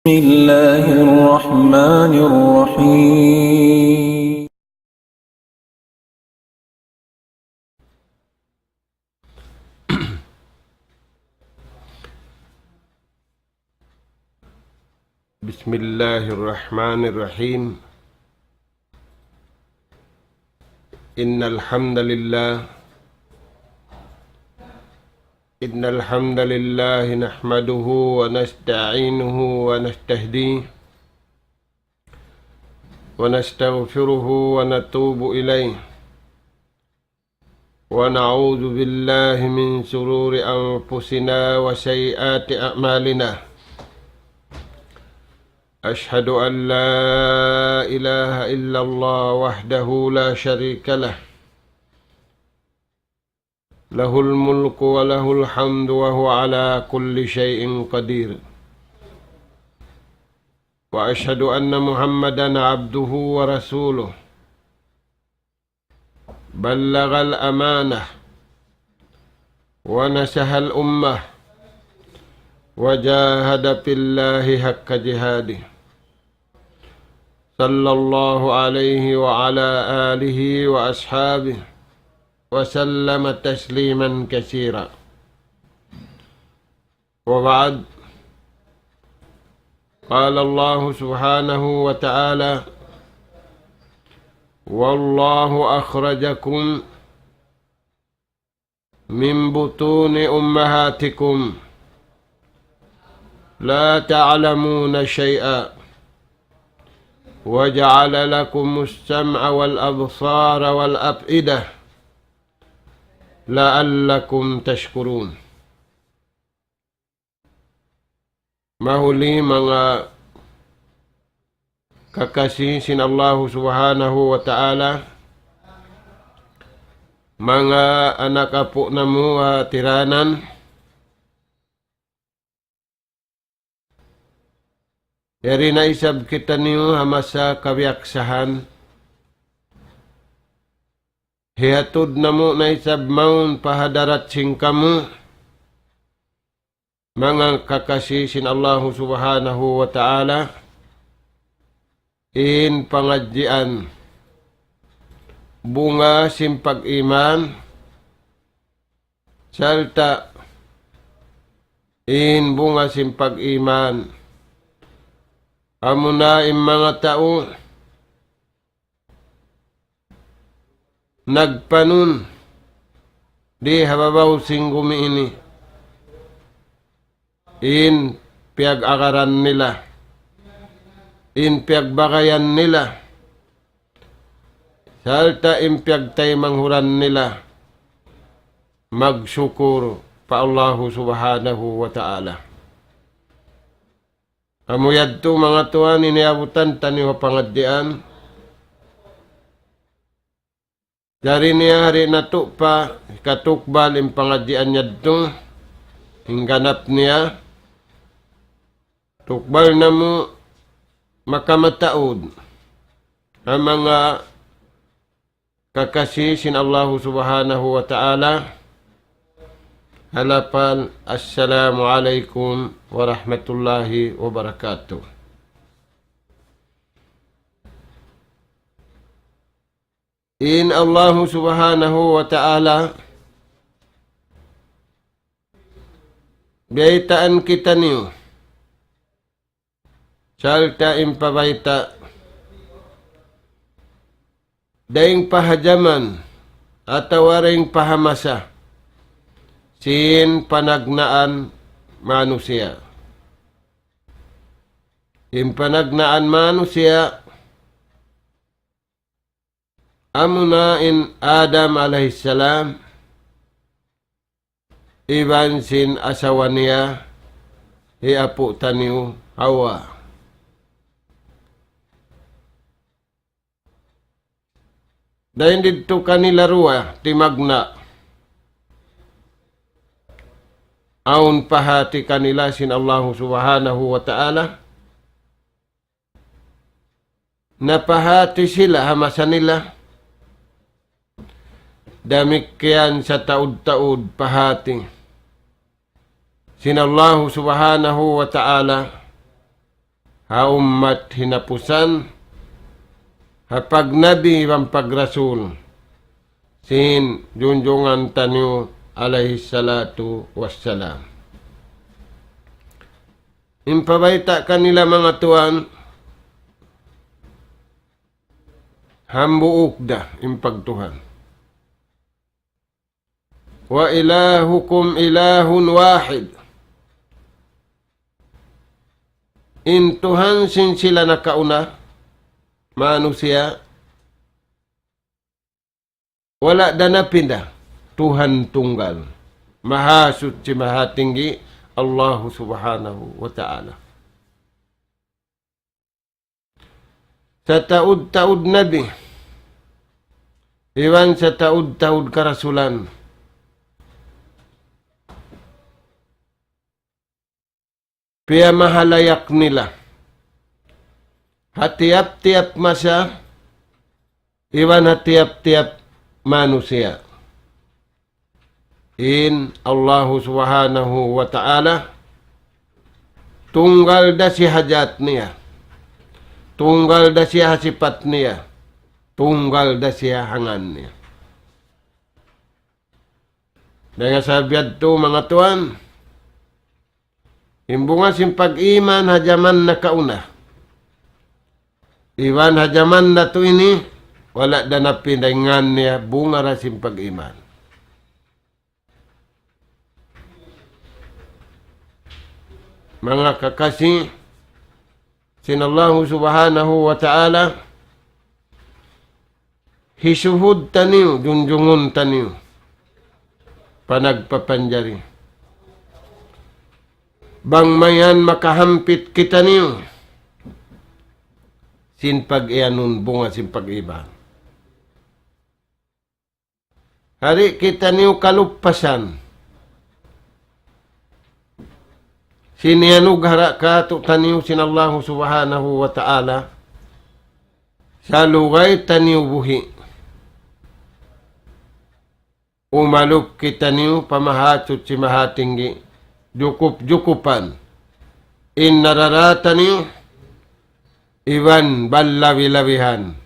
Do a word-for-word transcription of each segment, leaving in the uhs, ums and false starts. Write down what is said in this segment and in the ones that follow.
بسم الله الرحمن الرحيم. بسم الله الرحمن الرحيم. إن الحمد لله، إن الحمد لله نحمده ونستعينه ونستهديه ونستغفره ونتوب إليه، ونعوذ بالله من شرور أنفسنا وسيئات أعمالنا. أشهد أن لا إله إلا الله وحده لا شريك له، له الملك وله الحمد وهو على كل شيء قدير. وأشهد أن محمدا عبده ورسوله، بلغ الأمانة ونصح الأمة وجاهد في الله حق جهاده، صلى الله عليه وعلى آله وأصحابه وسلم تسليما كثيرا. وبعد، قال الله سبحانه وتعالى: والله أخرجكم من بطون أمهاتكم لا تعلمون شيئا وجعل لكم السمع والأبصار والأفئدة لعلكم تشكرون. Mahuli manga kakasi sin Allahu Subhanahu wa Ta'ala, manga anak apu' namu' ha tiranan, yari na isab kitaniyu ha masa kabiyaksahan, hiyatud namu' na isab mawn pa hadarat sin kamu, manga kakasi sin Allahu Subhanahu wa Ta'ala, in pangadjian bunga sin pag-iman, sarta' in bunga sin pag-iman, amuna in manga tau nagpanun di ha babaw sin gumi ini, in piyag-agaran nila, in piyagbagayan nila, sarta' in piyagtaymanghuran nila, magsukur pa Allahu Subhanahu wa Ta'ala. Amu yadtu manga tuwan in iyabutan taniyu ha pangadjian. Jari niya hari natu' pa hikatukbal in pangadjian yadtu, hingganap niya, tukbal namu' makamataud ha manga kakasi sin Allahu Subhanahu wa Ta'ala, ha lapal Assalamu alaykum warahmatullahi wabarakatuh. In Allahu Subhanahu wa Ta'ala, biyaytaan kitaniyu, sarta' in pabayta', dayn pa ha jaman, atawa dayn pa ha masa, sin panagnaan manusiya'. In panagnaan manusiya', amuna in Adam alayhis salam, iban sin asawa niya, hi apu' taniyu Hawa. Dayn didtu kanila duwa timagna'. Awn pahāti kanila sin Allahu Subhanahu wa Ta'ala. Napahāti sila ha masa nila. Damikkiyan sataud-taud pahāti sin Allahu Subhanahu wa Ta'ala. ha ummat hinapusan, ha pagnabi iban pagrasul sin junjungan taniyu alayhi salatu wassalam. In pabayta' kanila manga tuwan, hambuuk da in pagtuhan. وإلهكم إله واحد. In Tuhan sin sila nakauna, manusiya', wala' da napinda, Tuhan tunggal, Mahasuchi Mahatinggi, Allahu Subhanahu wa Ta'ala. Sataud-taud nabi, iban sataud-taud karasulan, piyamahalayak nila ha tiyap-tiyap masa, iban ha tiyap-tiyap manusiya'. In Allahu Subhanahu wa Ta'ala, tunggal da siya ha jat niya, tunggal da siya ha sipat niya, tunggal da siya ha ngan niya. Dayn ha sabab yadtu, manga tuwan, in bunga sin pag-iman ha jaman nakauna iban ha jaman natu' ini, wala' da napinda in ngan niya, bunga da sin pag-iman. Manga kakasi sin Allahu Subhanahu wa Ta'ala, hisuhud taniyu, junjungun taniyu, panagpapanjari. Bang mayan makahampit kitaniyu sin pag-iyanun bunga sin pag-iman. Di' kitaniyu kaluppasan sin iyanugara' kātu'niyu sin Allahu Subhanahu wa Ta'ala, salugay taniyu buhi'. Umalup kitaniyu pa Mahasuchi Mahatinggi, jukup-jukupan in nararā taniyu, iban bal labi-labihan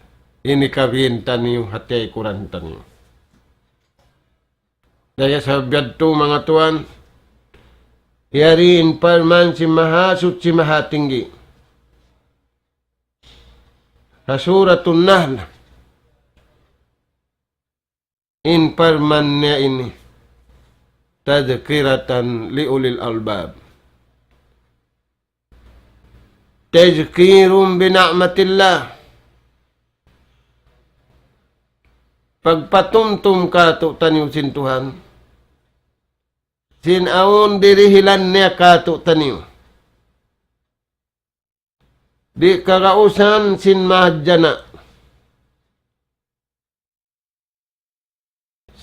in hikabin taniyu ha tiyaykuran taniyu. Dayn ha sabab yadtu, manga tuwan, yari in parman sin Mahasuchi Mahatinggi ha Suratun Nahl. In parman niya ini, تذكرة لأولي الألباب. تذكير بنعمة الله. Pagpatumtum kātu'niyu sin Tuhan, sin awn dirihilan niya kātu'niyu. Di' kagausan sin mahadjana',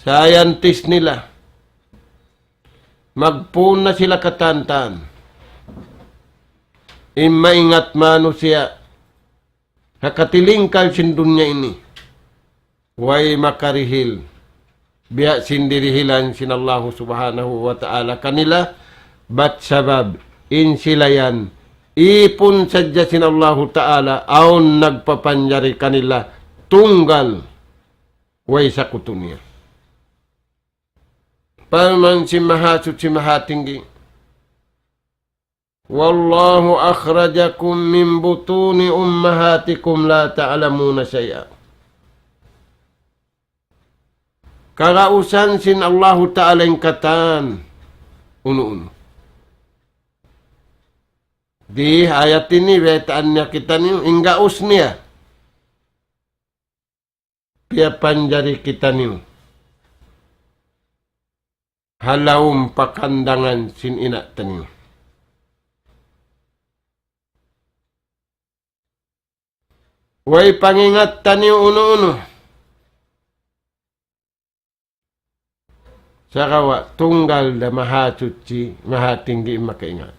scientist nila, magpun na sila katantan. In maingat manusiya' ha katilingkal sin dunya ini, way makarihil biya' sin dirihilan sin Allahu Subhanahu wa Ta'ala kanila, bat sabab in sila yan ipun sadja sin Allahu Ta'ala, awn nagpapanjari kanila tunggal, way sakutu niya. Parman sin Mahasuchi Mahatinggi, والله أخرجكم من بطون أمهاتكم لا تعلمون شيئا. Kagausan sin Allahu Ta'ala in katan unu-unu. Di ha ayat ini, baytaan niya kitaniyu, in gaus niya. Piyapanjari kitaniyu ha lawm pakandangan sin ina' taniyu. Way pangingat taniyu unu-unu. Sagawa' tunggal da Mahasuchi, Mahatinggi in makaingat.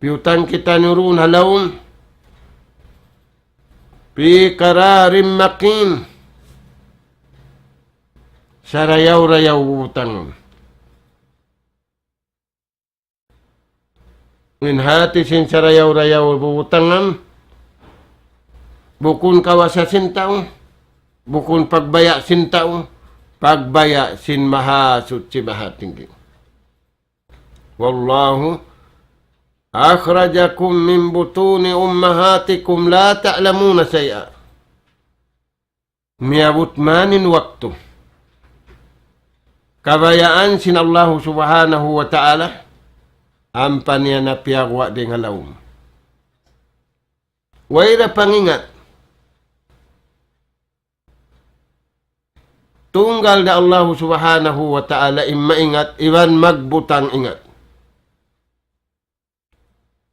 Piyutang kitaniyu duun ha lawm, في قرار مكين. Sarayaw-rayaw butangun. In hati sin sarayaw-rayaw bubutangan, bukun kawasa sin tau, bukun pagbaya' sin tau, pagbaya' sin Mahasuchi Mahatinggi. والله أخرجكم من بطون أمهاتكم لا تعلمون شيئا. Miyabut man in waktu. Kabayaan sin Allahu Subhanahu wa Ta'ala, ampa niya na piyaguwa' dayn ha lawm. Way da pangingat. Tunggal da Allahu Subhanahu wa Ta'ala in maingat, iban magbutang ingat.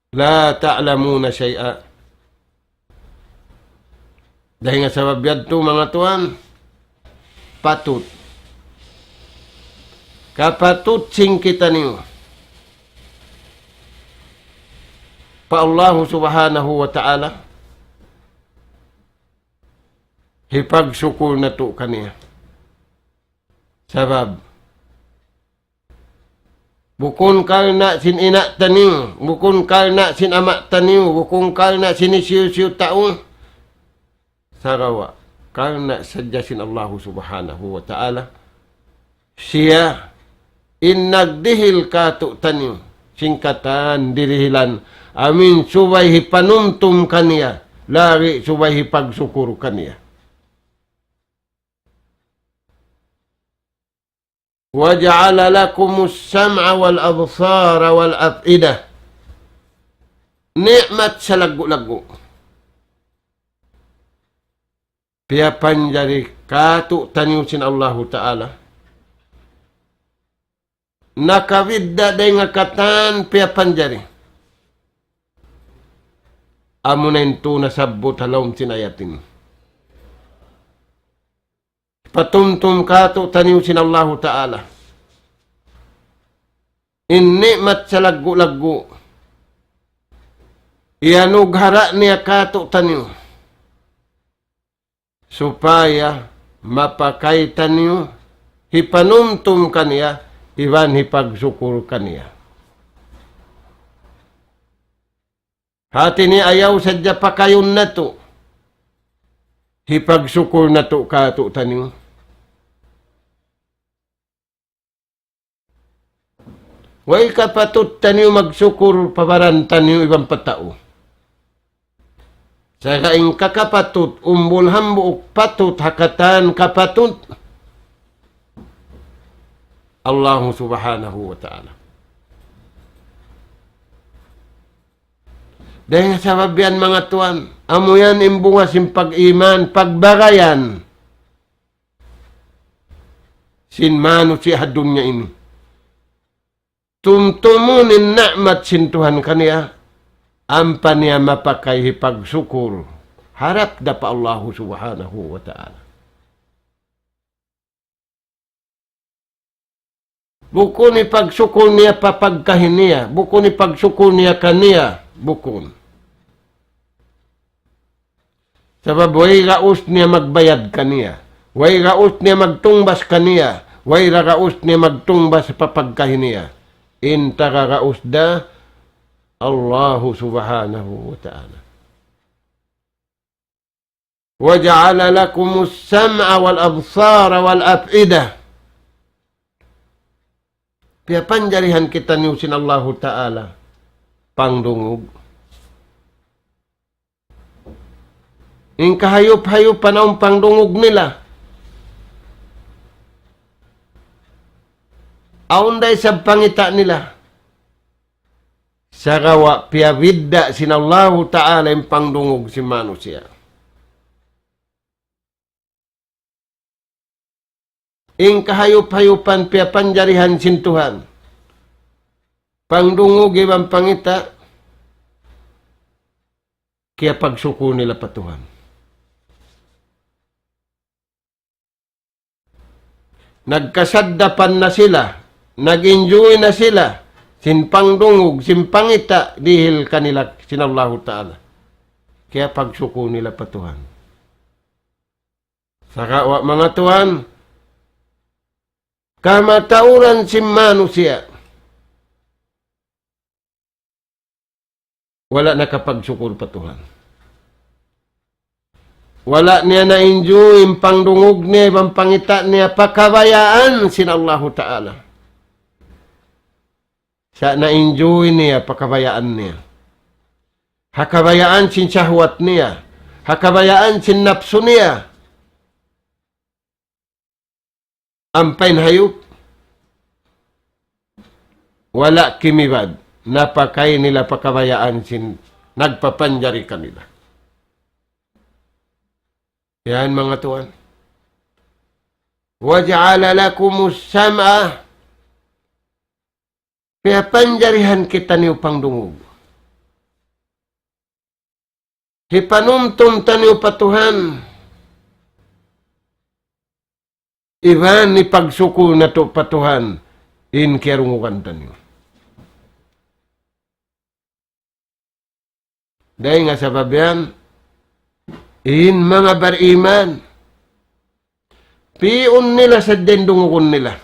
لا تعلمون شيئا. Dayn ha sabab yadtu, manga tuwan, patut. Kapatut sin kitaniyu pa Allahu Subhanahu wa Ta'ala, hipagsukul natu' kaniya. Sabab, bukun karna' sin ina' taniyu, bukun karna' sin ama' taniyu, bukun karna' sin hisiyu-siyu tau. Sagawa', karna' sadja sin Allahu Subhanahu wa Ta'ala. Siya in nagdihil kātu'niyu sin katan dirihilan, amuin subay hipanumtum kaniya, lagi' subay hipagsukul kaniya. وجعل لكم السمع والأبصار والأفئدة. Ni'mat salaggu'-laggu'. Piyapanjari kātu'niyu sin Allahu Ta'ala. Nakabidda' dayn ha katan piyapanjari. Amuna in tū nasabbut ha lawm sin ayat ini. Patumtum kātu'niyu sin Allahu Ta'ala in ni'mat salaggu'-laggu'. Iyanughara' niya kātu'niyu supaya mapakay taniyu, hipanumtum kaniya, iban hipagsukul kaniya. Hati niya ayaw sadja pakayun natu'. Hipagsukul natu' kātu'niyu. Way kapatut taniyu magsukul pa baran taniyu iban pa tau. Sagawa' in kakapatut, umbul hambuuk patut ha katan kapatut, Allahu Subhanahu wa Ta'ala. Dayn ha sabab yan, manga tuwan, amu yan in bunga sin pag-iman, pagbarayan sin manusiya' ha dunya ini. Tumtumun in ni'mat sin Tuhan kaniya, ampa niya mapakay hipagsukul harap da pa Allahu Subhanahu wa Ta'ala. Bukun hipagsukul niya pa pagkahi niya, bukun hipagsukul niya kaniya, bukun. Sabab way gaus niya magbayad kaniya, way gaus niya magtungbas kaniya, way da gaus niya magtungbas pa pagkahi niya. In taga gaus da Allahu Subhanahu wa Ta'ala. وجعل لكم السمع والأبصار والأفئدة. Piyapanjarihan kitaniyu sin Allahu Ta'ala pangdungug. In kahayup-hayupan awn pangdungug nila. Awn da isab pangita' nila. Sagawa' piyabidda' sin Allahu Ta'ala in pangdungug sin manusiya'. In kahayup-hayupan piyapanjarihan sin Tuhan. Pangdungug iban pangita', kiyapagsukul nila pa Tuhan. Nagkasaddapan na sila, nag-enjoy na sila sin pangdungug, sin pangita' dihil kanila sin Allahu Ta'ala. Kiyapagsukul nila pa Tuhan. Sagawa', manga tuwan, kamatauran sin manusiya'. Wala' nakapagsukur pa Tuhan. Wala' niya na-enjoy in pangdungug niya iban pangita' niya pa kabayaan sin Allahu Ta'ala. Sa' na-enjoy niya pa kabayaan niya. Ha kabayaan sin shahwat niya. Ha kabayaan sin napsu niya. Ampa in hayup, wala' kimibad, napakay nila pa kabayaan sin nagpapanjari kanila. Yan, manga tuwan. وجعل لكم السمع. Piyapanjarihan kitaniyu pangdungug. Hipanumtum taniyu pa Tuhan. Iban hipagsukul natu' pa Tuhan in kiyarungugan taniyu. Dayn ha sabab yan, in manga bariman, pi'un nila sadja in dungugun nila.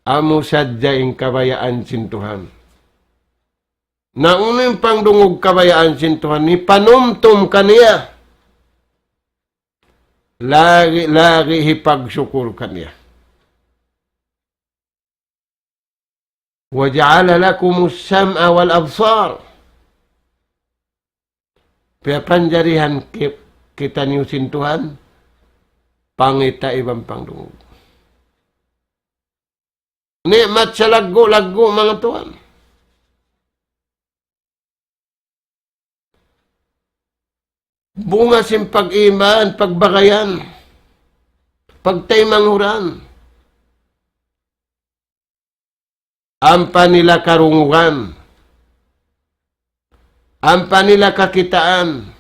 Amu sadja in kabayaan sin Tuhan. Na unu in pangdungug kabayaan sin Tuhan, hipanumtum kaniya. Lagi', lagi' hipagsukul kaniya. وجعل لكم السمع والأبصار. Piyapanjarihan ki-, kitaniyu sin Tuhan, pangita' iban pangdungug. Ni'mat salaggu'-laggu', manga tuwan. Bunga sin pag-iman, pagbagayan, pagtaymanghud. Ampa nila karungugan. Ampa nila kakitaan.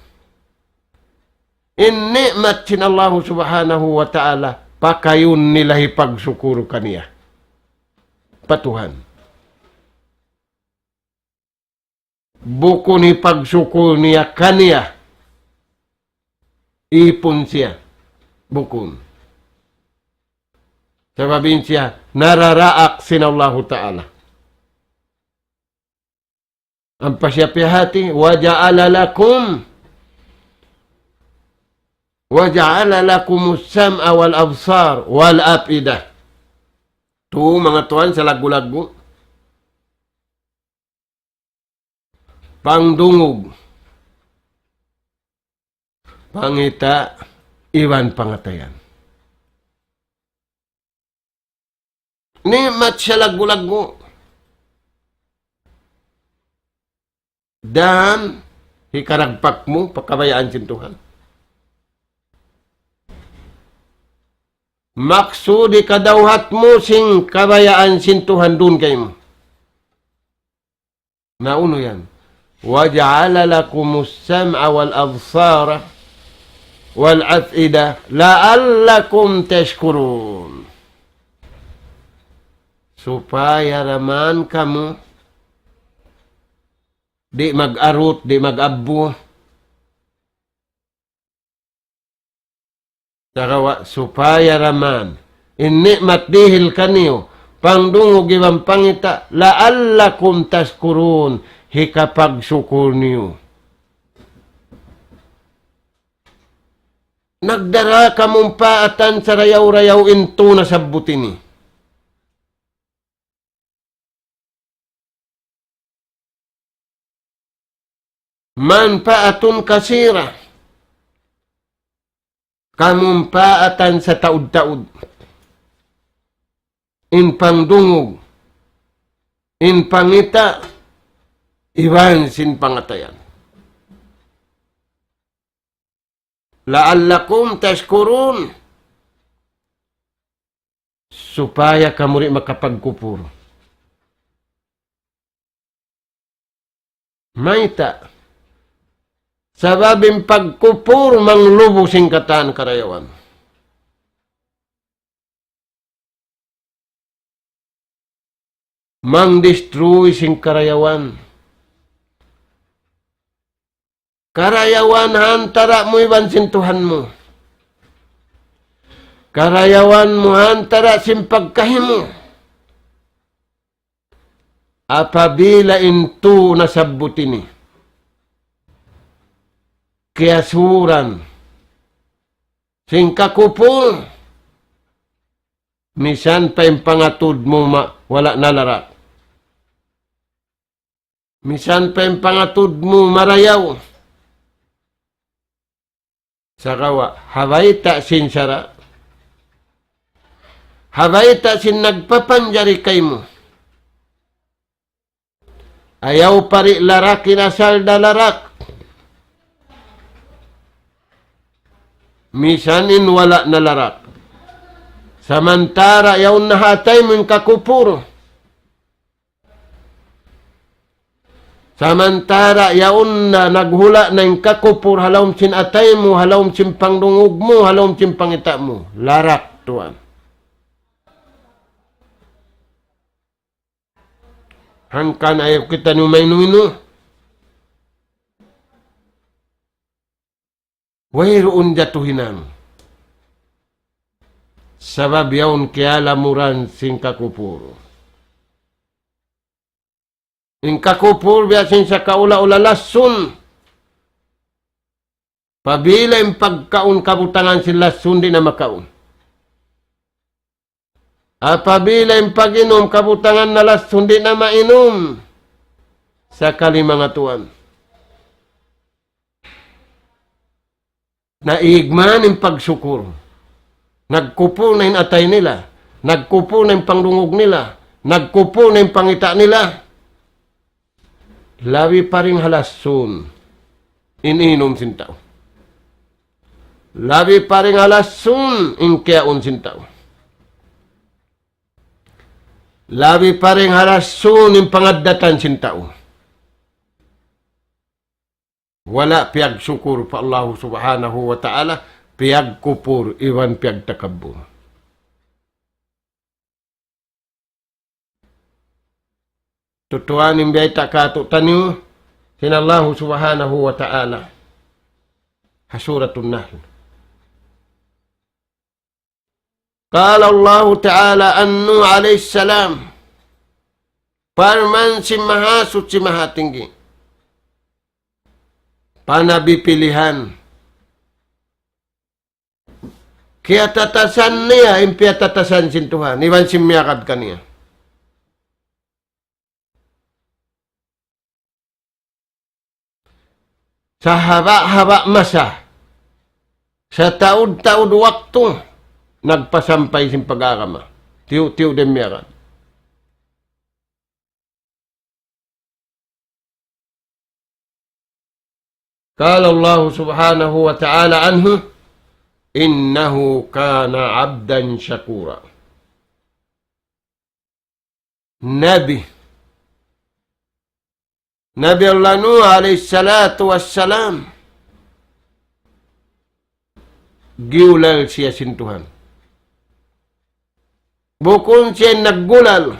In ni'mat sin Allahu Subhanahu wa Ta'ala, pakayun nila hipagsukul kaniya pa Tuhan. Bukun hipagsukul niya kaniya. Ipun siya. Bukun. Sabab in siya, nararaak sin Allahu Ta'ala. Ampa siya piyahati, وجعل لكم، وجعل لكم السمع والأبصار والأفئدة. Tu, manga tuwan, salaggu'-laggu'. Pangdungug, pangita', iban pangatayan. Ni'mat salaggu'-laggu'. Dan hikaragpak mu pa kabayaan sin Tuhan. Maksud hikadawhat mu sin kabayaan sin Tuhan duun kaymu. Na unu yan? وجعل لكم السمع والأبصار والأفئدة لعلكم تشكرون. Supaya da man kamu di' mag-arut, di' mag-abbu. Sagawa' supaya da man in ni'mat dihil kaniyu, pangdungug iban pangita', لعلكم تشكرون, hikapagsukul niyu. Nagdara kamumpaatan sarayaw-rayaw in tū nasabbut ini. منفعة كثيرة. Kamumpaatan sataud-taud. In pangdungug, in pangita', iban sin pangatayan. لعلكم تشكرون. Supaya kamu di' makapagkupur. Mayta'? Sabab in pagkupur manglubu sin katan karayawan. Mang-destroy sin karayawan. Karayawan ha antara' mu iban sin Tuhan mu. Karayawan mu ha antara' sin pagkahi mu. Apabila in tū nasabbut ini kiyasuran sin kakupur, misan pa in pangatud mu ma-, wala' nalarak. Misan pa in pangatud mu marayaw. Sagawa', ha bayta' sin sara'. Ha bayta' sin nagpapanjari kaymu. Ayaw pa di' larak in asal da larak. Misan in wala' nalarak. Samantara' yaun na ha atay mu in kakupur. Samantara' yaun na naghula' na in kakupur ha lawm sin atay mu, ha lawm sin pangdungug mu, ha lawm sin pangita' mu. Larak tuwan. Hangkan ayaw kitaniyu mainu-inu. Wayruun jatu hinang. Sabab yaun kiyalamuran sin kakupur. In kakupur biya' sin sakaula-ula lassun. Apabila in pagkaun kabutangan sin lassun di' na makaun. Apabila in pag-inum kabutangan na lassun di' na mainum. Sakali manga tuwan. Naig man in pagsukur. Nagkupur na in atay nila. Nagkupur na in pangdungug nila. Nagkupur na in pangita' nila. Labi pa dayn ha lassun in inum sin tau. Labi pa dayn ha lassun in kiyaun sin tau. Labi pa dayn ha lassun in pangaddatan sin tau. Wala' piyagsukur pa Allahu Subhanahu wa Ta'ala, piyagkupur iban piyagtakabbur. Tutuan in biyayta' kātu'niyu sin Allahu Subhanahu wa Ta'ala. Ha Suratun Nahl. قال الله تعالى عن نوح عليه السلام. Parman sin Mahasuchi Mahatinggi. Pa nabi pilihan. Kiyatatasan niya, in piyatatasan sin Tuhan, iban sin miyagad kaniya. Sahaba'-haba' masa, sataud-taud waktu, nagpasampay sin pag-agama. Tiyu'-tiyu' da in miyagad. قال الله سبحانه وتعالى عنه: إنه كان عبدا شكورا. Nabi. Nabi Allah Nuh alayhi salatu wassalam. Giyulal siya sin Tuhan. Bukun siya in naggulal.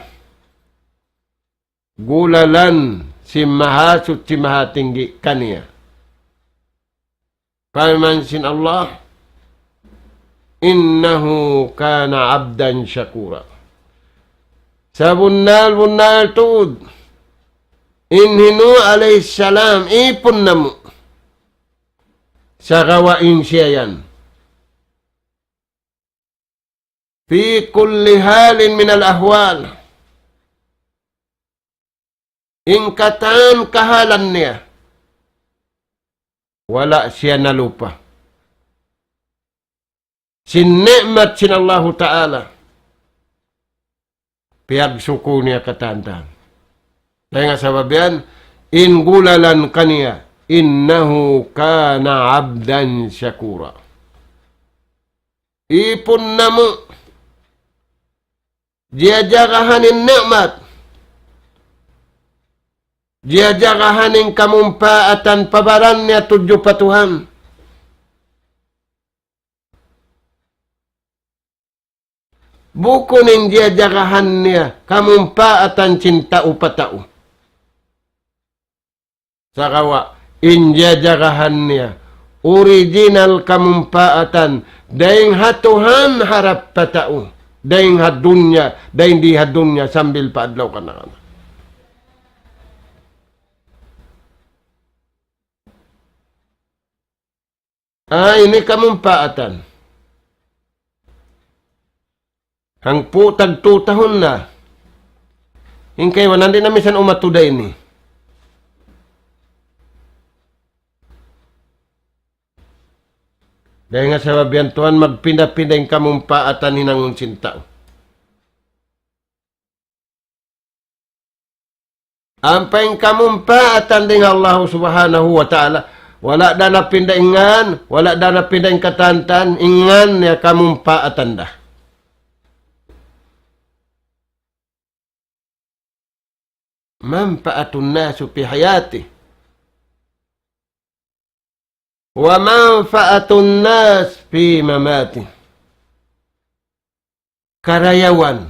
Gulalan sin Mahasuchi Mahatinggi kaniya. Parman sin Allah, إنه كان عبدا شكورا. Sabunnal-bunnal tuud, in hi Nuh alayhi salam, ipun namu'. Sagawa' in siya yan. في كل حال من الأحوال. In katan kahalan niya, wala' siya nalupa sin ni'mat sin Allahu Ta'ala. Piyagsukur niya katan-katan. Dayn ha sabab yan, in gulalan kaniya, إنه كان عبدا شكورا. Ipun namu'. Jiyajagahan in ni'mat. Jiyajagahan in kamumpaatan pa baran niya tudju pa Tuhan. Bukun in jiyajagahan niya kamumpaatan sin tau pa tau. Sagawa', in jiyajagahan niya, original kamumpaatan, dayn ha Tuhan harap pa tau, dayn ha dunya, dayn di ha dunya, sambil pa adlaw kanakan. Ah, ini kamumpaatan. Hangpu' tagtu tahun na. In kaibanan di' na misan umatu da ini. Dayn ha sabab yan tuwan, magpinda-pinda in kamumpaatan hinangun sin tau. Ampa in kamumpaatan dayn ha Allahu Subhanahu wa Ta'ala, wala' da napinda in ngan, wala' da napinda in katan-katan, in ngan niya kamumpaatan da. منفعة الناس في حياته ومنفعة الناس في مماته. Karayawan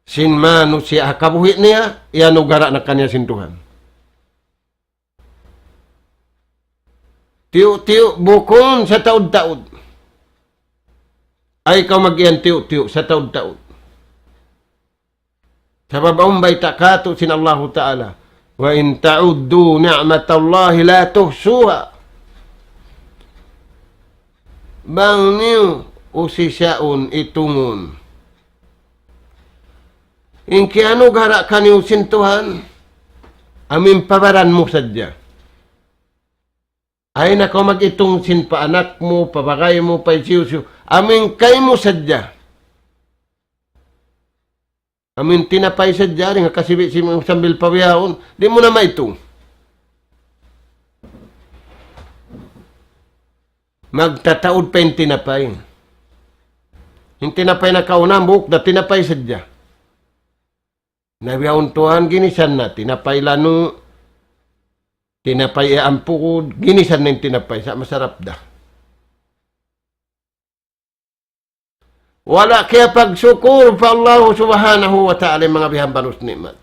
sin manusiya' ha kabuhi' niya, iyanugara' na kaniya sin Tuhan. Tiyu'-tiyu' bukun sataud-taud. Ay kaw mag-iyan tiyu'-tiyu' sataud-taud. Sabab awn bayta' kātu' sin Allahu Ta'ala, وإن تعدوا نعمة الله لا تحصوها. Bang niyu usisyaun itungun in kiyanugara' kaniyu sin Tuhan, amu in pa baran mu sadja. Ayaw na kaw mag-itung sin pa anak mu, pa bagay mu, pa hisiyu-siyu. Amu in kaymu sadja. Amu in tinapay sadja, di' nga kasibi'-sibi' sambil pabiyaun, di' mu na maitung. Magtataud pa in tinapay. In tinapay nakauna, hambuuk da tinapay sadja. Na bihaun tuwan, ginisan na, tinapay lanu', tinapay iyampugud, ginisan na in tinapay, sa' masarap da. Wala' kiyapagsukur pa Allahu Subhanahu wa Ta'ala, manga bihambanus ni'mat.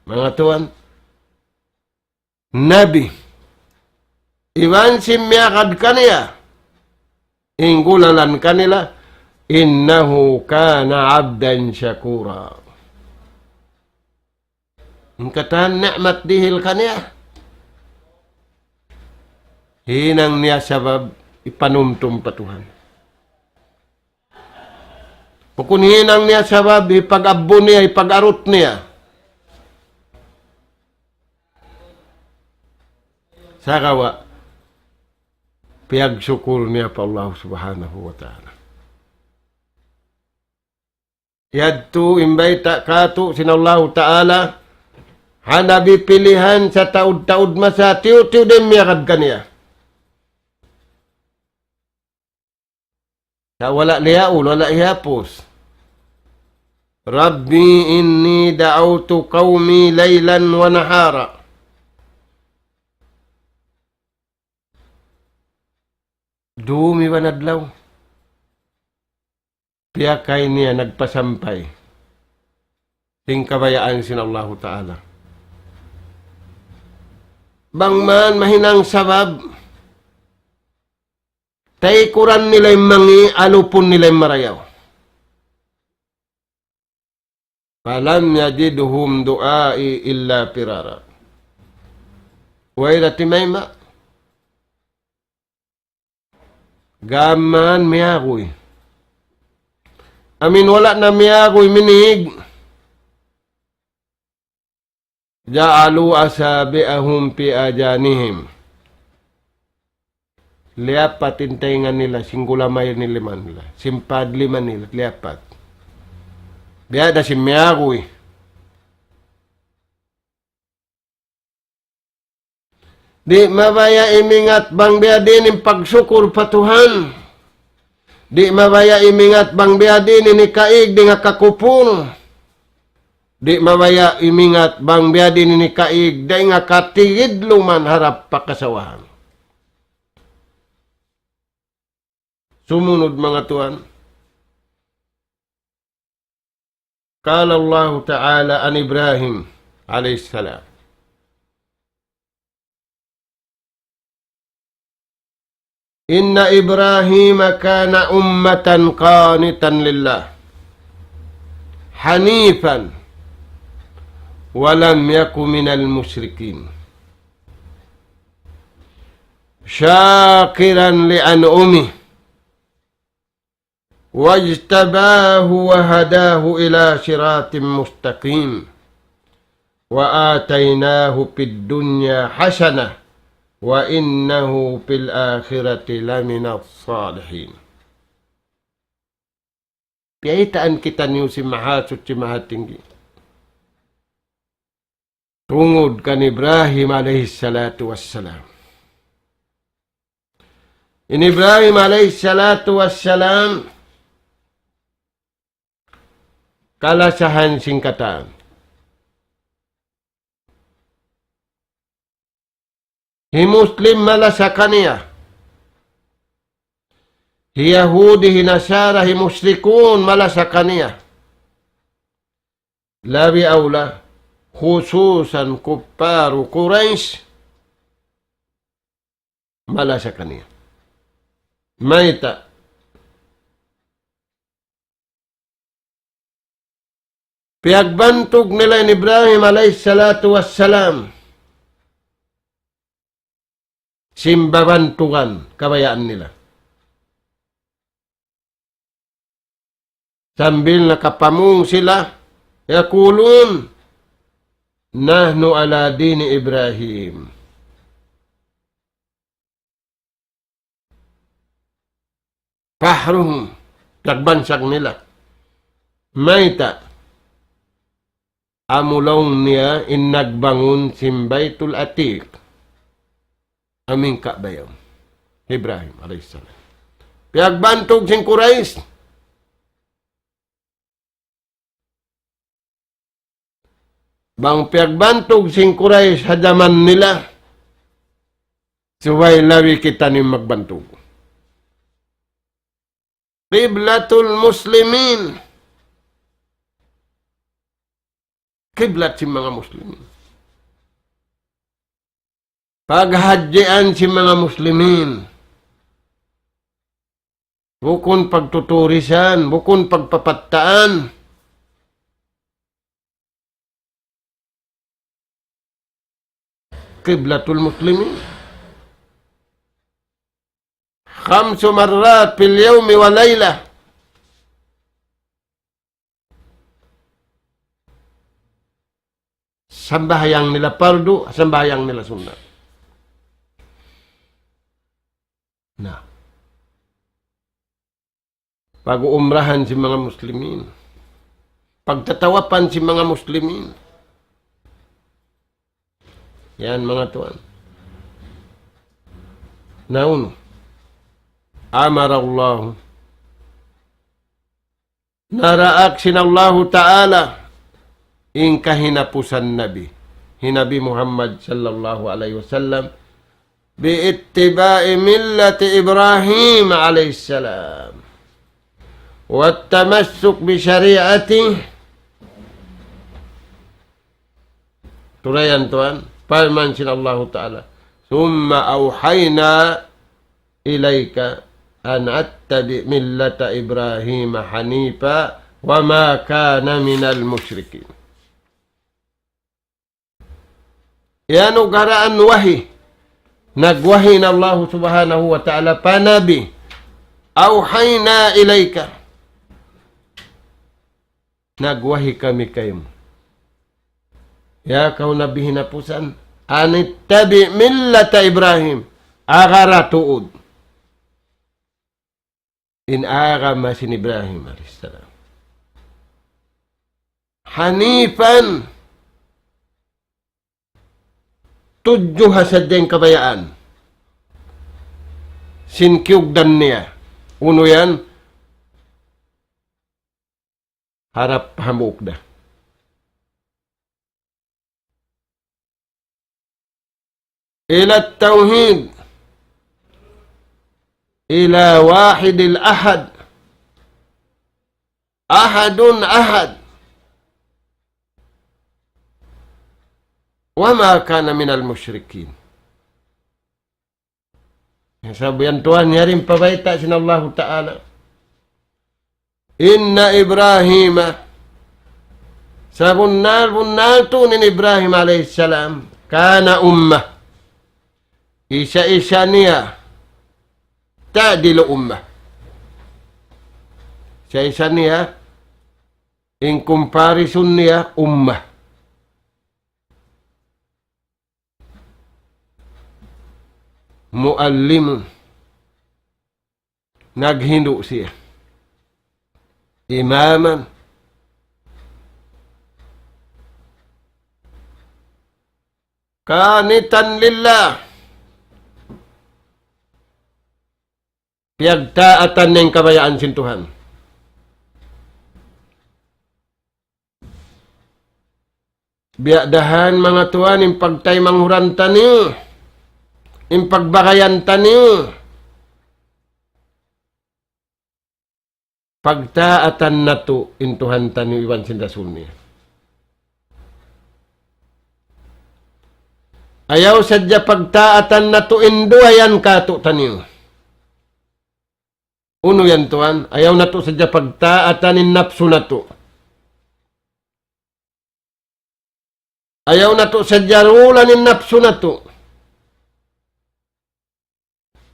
Manga tuwan, Nabi, iban sin miyagad kaniya, in gulalan kanila, إنه كان عبدا شكورا. In katan ni'mat dihil kaniya, hinang niya sabab ipanumtum pa Tuhan. Bukun hinang niya sabab hipag-abbu niya, hipag-arut niya. Sagawa', piyagsukur niya pa Allah Subhanahu wa Ta'ala. Yadtu in bayta' kātu' sin Allahu Ta'ala, ha Nabi pilihan sataud-taud masa, tiyu'-tiyu' da in miyagad kaniya. Sa' wala' liyaul, wala' hiyapus. رب إني دعوت قومي ليلا ونهارا. Dum iban adlaw. Piyakay niya nagpasampay sin kabayaan sin Allahu Ta'ala. Bang man mahinang sabab, taykuran nila in mangi', alupun nila in marayaw. فلم يزدهم دعائي إلا فرارا. Way da timayma'. Gām mayan miyaguy. Amin wala' na miyaguy minig. جعلوا أصابعهم في آذانهم. Liyapat in taynga nila, sin gulamay nila, sin pad lima nila, liyapat. Biya' da sin miyaguy. Di' mabaya' imingat bang biyadiin in pagsukur pa Tuhan. Di' mabaya' imingat bang biyadiin in hikaig dayn ha kakupur. Di' mabaya' imingat bang biyadiin in hikaig dayn ha katigidluman harap pa kasawahan. Sumunud, manga tuwan. قال الله تعالى عن إبراهيم عليه السلام: إن إبراهيم كان أمة قانتا لله حنيفا ولم يك من المشركين. شاكرا لأنعمه واجتباه وهداه إلى صراط مستقيم وآتيناه في الدنيا حسنة وإنه في الآخرة لمن الصالحين. Piyaytaan kitaniyu sin Mahasuchi Mahatinggi. Tungud kan Ibrahim alayhi salatu wassalam. In Ibrahim alayhi salatu wassalam, kalasahan sin katan. Hi Muslim malasa kaniya. Hi Yahudi, hi Nasara, hi Mushrikun malasa kaniya. Labi awla, khususan kuffaru Quraysh, malasa kaniya. Mayta'? Piyagbantug nila in Ibrahim alayhi salatu wassalam. Sin babantugan kabayaan nila. Sambil nakapamung sila, يقولون نحن على دين إبراهيم. فخرهم, piyagbansag nila. Mayta'? Amu laung niya in nagbangun sin Baytul Atiq. Amu in Ka'bah yaun. Ibrahim alayhis salam. Piyagbantug sin Quraysh. Bang piyagbantug sin Quraysh ha jaman nila, subay labi kitaniyu magbantug. قبلة المسلمين. Kiblat sin manga Muslimin. Paghadjian sin manga Muslimin. Bukun pagtuturisan, bukun pagpapattaan. قبلة المسلمين. خمس مرات في اليوم والليلة. Sambahayang nila pardu, sambahayang nila sunnat. Na. Pag-uumrahan sin manga Muslimin. Pagtatawapan sin manga Muslimin. Yan, manga tuwan. Na unu. أمر الله. Naraak sin Allahu Ta'ala in kahinapusan Nabi. Hi Nabi Muhammad sallallahu alayhi wasallam. باتباع ملة إبراهيم عليه السلام والتمسك بشريعته. Turayan tuwan, parman sin Allahu Ta'ala, ثم أوحينا إليك أن اتبع ملة إبراهيم حنيفا وما كان من المشركين. Iyanugaraan wahi. Nagwahi in Allahu Subhanahu wa Ta'ala pa Nabi. أوحينا إليك. Nagwahi kami kaymu. Ya kaw Nabi hinapusan, أن اتبع ملة إبراهيم. Agara tuud in agama sin Ibrahim alayhis salam. حنيفا, tudju ha sadja in kabayaan sin kiyugdan niya. Unu yan? Harap hambuuk da. إلى التوحيد، إلى واحد الأحد، أحد أحد، وما كان من المشركين. Sabab yan tuwan, yari in pabayta' sin Allahu Ta'ala. إن إبراهيم, Sabunnal-bunnal tuud in Ibrahim alayhis salam, كان أمة. Isa-isa niya, تعدل أمة. Isa-isa niya, in comparison niya, ummah. معلم. Naghindu' siya. إماما. قانتا لله. Piyagtaatan niya in kabayaan sin Tuhan. Biya' dahan manga tuwan in pagtaymanghud taniyu, in pagbagayan taniyu. Pagtaatan natu' in Tuhan taniyu iban sin Rasul niya. Ayaw sadja pagtaatan natu' in duwa yan kātu'niyu. Unu yan tuwan, ayaw natu' sadja pagtaatan in napsu natu'. Ayaw natu' sadja rulan in napsu natu'.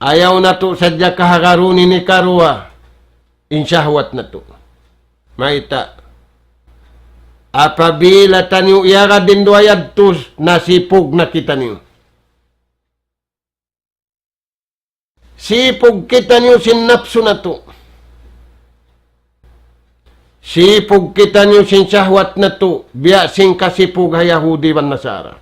Ayaw natu' sadja kahagarun in hikaruwa in shahwat natu'. Mayta'? Apabila taniyu iyagad in duwa yadtu, nasipug na kitaniyu. Sipug kitaniyu sin napsu natu'. Sipug kitaniyu sin shahwat natu', biya' sin kasipug ha Yahudi iban Nasara.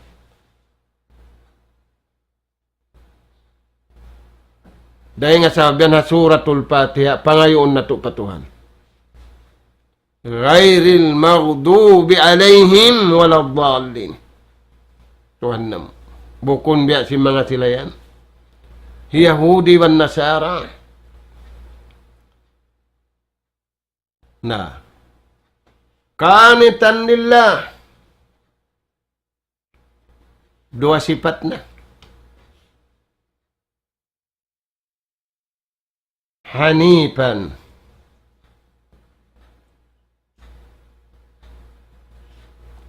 Dayn ha sabab yan ha Suratul Fatiha, pangayuun natu' pa Tuhan. غير المغضوب عليهم ولا الضالين. Tuhan namu'. Bukun biya' sin manga sila yan. Yahudi iban Nasara. Na. قانتا لله. Duwa sipat na. حنيفا.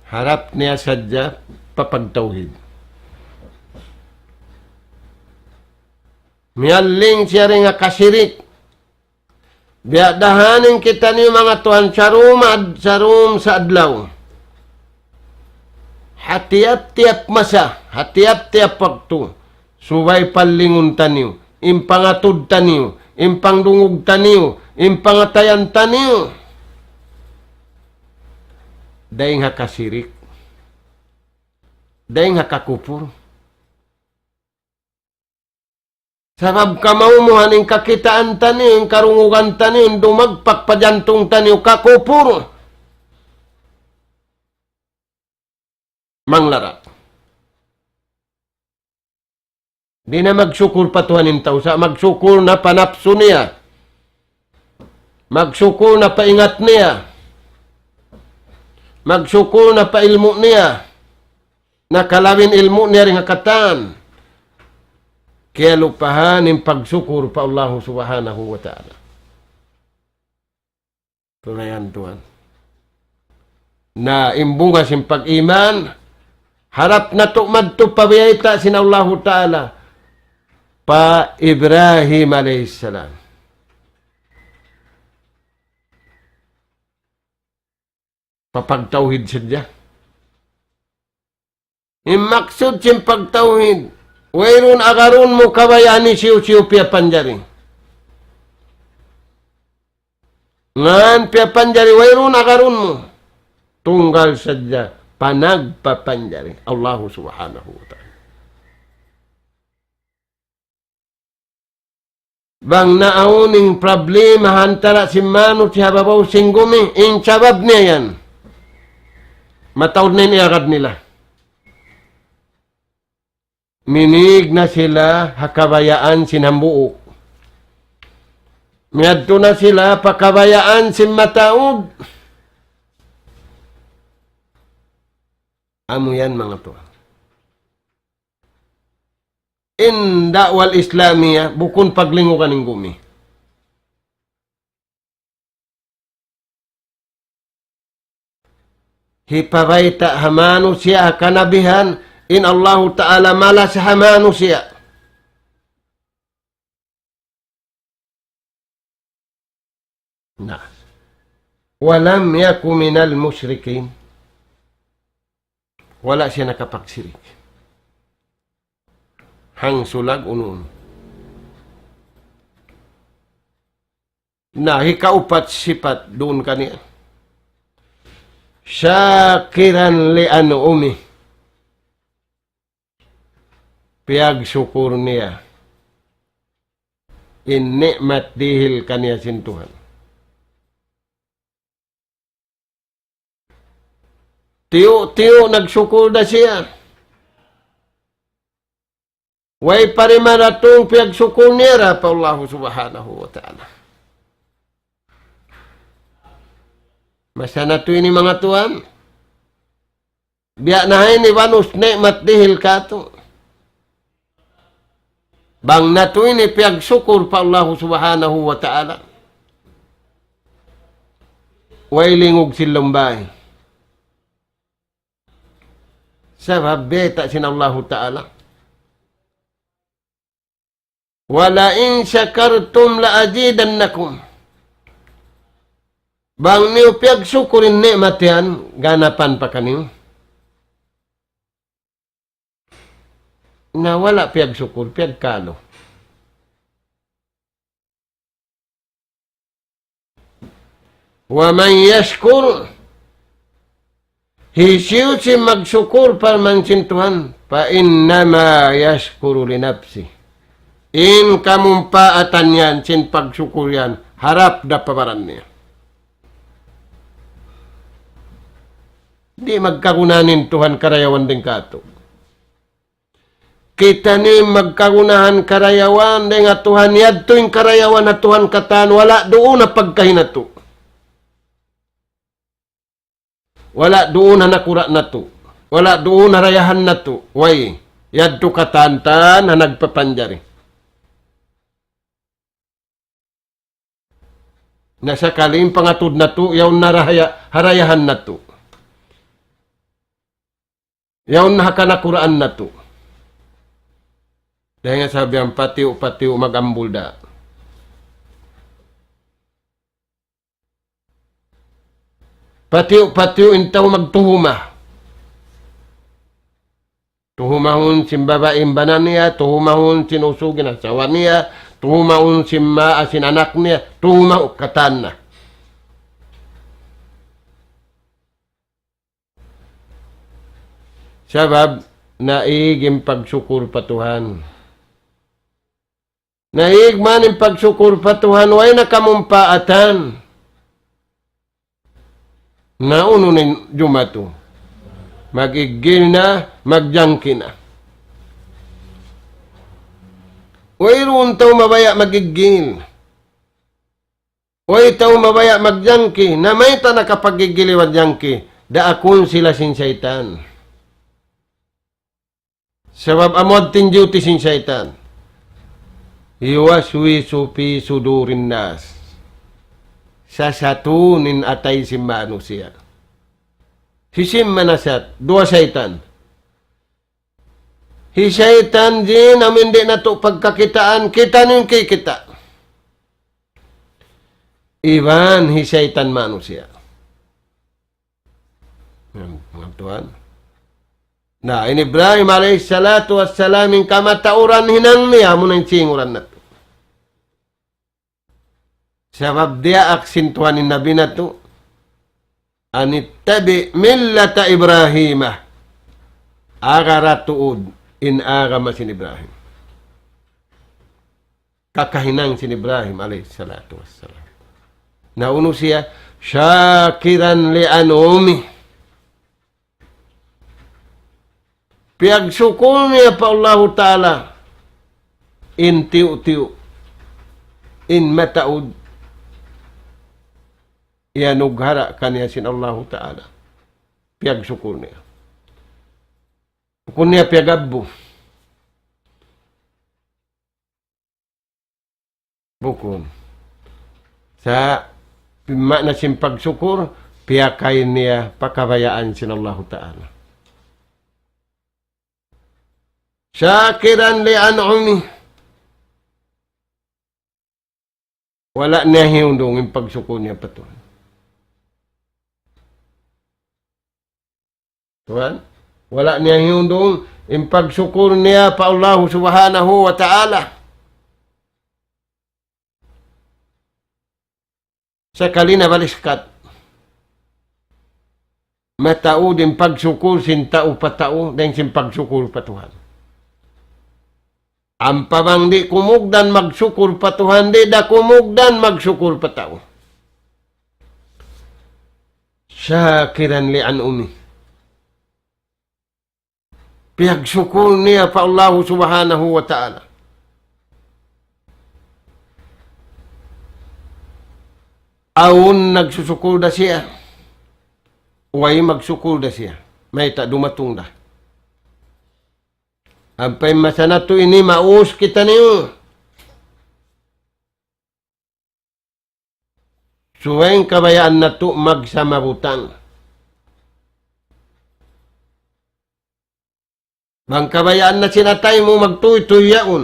Harap niya sadja pa pagtawhid. Miyalling siya dayn ha kasirik. Biya' dahan in kitaniyu manga tuwan, sarum ad-, sarum sa adlaw. Ha tiyap-tiyap masa, ha tiyap-tiyap waktu, subay pallingun taniyu, in pangatud taniyu, in pangdungug taniyu, in pangatayan taniyu. Dayn ha kasirik. Dayn ha kakupur. Sabab kamaumuhan in kakitaan taniyu, in karungugan taniyu, in dumagpak pa jantung taniyu, kakupur. Manglara'. Di' na magsukul pa Tuhan in tau, sa' magsukul na pa napsu niya. Magsukul na pa ingat niya. Magsukul na pa ilmu' niya. Nakalabi in ilmu' niya dayn ha katan. Kiyalupahan in pagsukul pa Allahu Subhanahu wa Ta'ala. Tulayan tuwan. Na in bunga sin pag-iman, harap natu' madtu pa biyayta' sin Allahu Ta'ala pa Ibrahim alayhis salam. Pa pagtawhid sadja. In maksud sin pagtawhid, wayruun agarun mu kabayaan hisiyu-siyu piyapanjari. Ngan piyapanjari wayruun agarun mu. Tunggal sadja panagpapanjari. Allahu Subhanahu wa Ta'ala. Bang naawn in problema ha antara' sin manusiya' ha babaw sin gumi, in sabab niya yan. Mataud na in iyagad nila. Minīg na sila ha kabayaan sin hambuuk. Miyadtu na sila pa kabayaan sin mataud. Amu yan, manga tuwan. In da'wal Islamiya, bukun paglingugan in gumi. Hipabayta' ha manusiya' ha kanabihan, in Allahu Ta'ala malas ha manusiya'. Na. ولم يك من المشركين. Wala' siya nakapagshirik. Hangsulag unu-unu. Na, hikaupat sipat duun kaniya. شاكرا لأنعمه. Piyagsukur niya in ni'mat dihil kaniya sin Tuhan. Tiyu'-tiyu' nagsukur da siya. Way pa ri maratung piyagsukur niya ra pa Allahu Subhanahu wa Ta'ala. Masa natu' ini manga tuwan. Biya' na ha ini banus ni'mat dihil katu'. Bang natu' ini piyagsukur pa Allahu Subhanahu wa Ta'ala. Way lingug sin lumbay. Sabab bayta' sin Allahu Ta'ala. ولئن شكرتم لأزيدنكم. Bang niyu piyagsukur in ni'mat yan, ganapan pa kaniyu. Na wala' piyagsukur, piyagkalu. ومن يشكر, hisiyu-siyu in magsukur parman sin Tuhan, فإنما يشكر لنفسه. In kamumpaatan yan, sin pagsukur yan, harap da pa baran niya. Di' magkagunahan in Tuhan karayawan dayn kātu'. Kitaniyu in magkagunahan karayawan dayn ha Tuhan, yadtu in karayawan ha Tuhan katan, wala' duun ha pagkahi natu'. Wala' duun ha nakura' natu'. Wala' duun ha dayahan natu'. Way, yadtu katan-katan ha nagpapanjari. Na sakali in pangatud natu', yaun na ha daya-, ha dayahan natu'. Yaun na ha kanakuraan natu'. Dayn ha sabab yan patiyu'-patiyu' mag-ambul da. Patiyu'-patiyu' in tau magtuhuma. Tuhumahun sin babai in bana niya, tuhumahun sin usug in asawa niya, tuhumahun sin maa sin anak niya, tuhumahun katan na. Sabab naig in pagsukur pa Tuhan. Naig man in pagsukur pa Tuhan, way na kamumpaatan. Na unu in jumatu? Mag-iggil na, magjangki na. Wayruun tau mabaya' mag-iggil. Way tau mabaya' magjangki, na mayta' nakapag-iggil iban jangki, daakun sila sin saytan. Sabab amu in duty sin saytan. يوسوس في صدور الناس. Sasatun in atay sin manusiya'. Hisiyu in manasat, duwa saytan. Hi saytan jin, amu in di' natu' pagkakitaan, kitaniyu in kikita'. Iban hi saytan manusiya'. Yan, manga tuwan. Na, in Ibrahim alayhi salatu wassalam, in kamatauran hinang niya, amu na in singuran natu'. Sabab diyaak sin Tuhan in Nabi natu', أن اتبع ملة إبراهيم. Agama tuud in agama sin Ibrahim. Kakahinang sin Ibrahim alayhi salatu wassalam. Na unu siya, شاكرا لأنعمه. Piyagsukur niya pa Allahu Ta'ala in tiyu'-tiyu', in mataud, iyanughara kaniya sin Allahu Ta'ala. Piyagsukur niya. Bukun niya piyagabbu. Bukun. Sa' maana sin pagsukur, piyakay niya pa kabayaan sin Allahu Ta'ala. شاكرا لأنعمه. Wala' niya hiyundung in pagsukul niya pa Tuhan. Tuhan, wala' niya hiyundung in pagsukul niya pa Allahu Subhanahu wa Ta'ala. Sakali na baliskat. Mataud in pagsukul sin tau pa tau, dayn sin pagsukul pa Tuhan. Ampa bang di' kumugdan magsukul pa Tuhan, di' da kumugdan magsukul pa tau. شاكرا لأنعمه. Piyagsukul niya pa Allahu Subhanahu wa Ta'ala. Awn nagsusukul da siya. Way magsukul da siya. Mayta' dumatung da. Ampa in masa natu' ini maus kitaniyu. Subay in kabayaan natu' magsama butang. Bang kabayaan na sin atay mu magtuytuy yaun.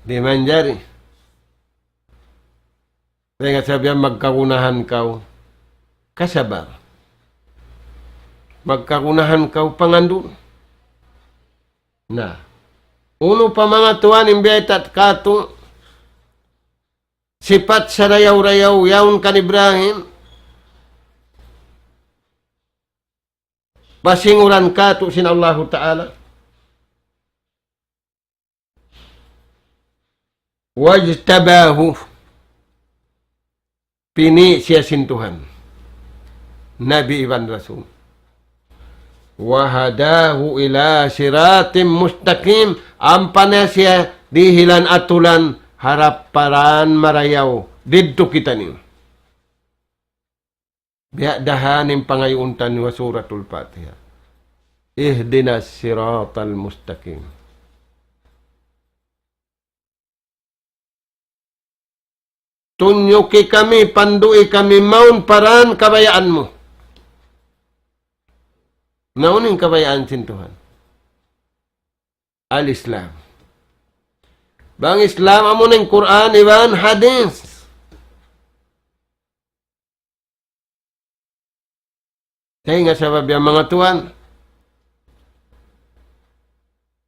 Di' manjari. Dayn ha sabab yan magkagunahan kaw kasabar. Magkagunahan kaw pangandul. Na. Unu pa manga tuwan in biyayta' katu', sipat sarayaw-rayaw yaun kan Ibrahim, pasinguran katu' sin Allahu Ta'ala. واجتباه. Pini' siya sin Tuhan. Nabi iban Rasul. وهداه إلى صراط مستقيم. Ampa na siya dihilan atulan harap pa dan marayaw. Didtu kitaniyu. Biya' da ha yan in pangayuun taniyu ha Suratul Fatiha. اهدنا الصراط المستقيم. Tunjuki kami, pandu'i kami mawn pa dan kabayaan mu. Na unu in kabayaan sin Tuhan? Al-Islam. Bang Islam amu in Qur'an iban hadith. Dayn ha sabab yan manga tuwan,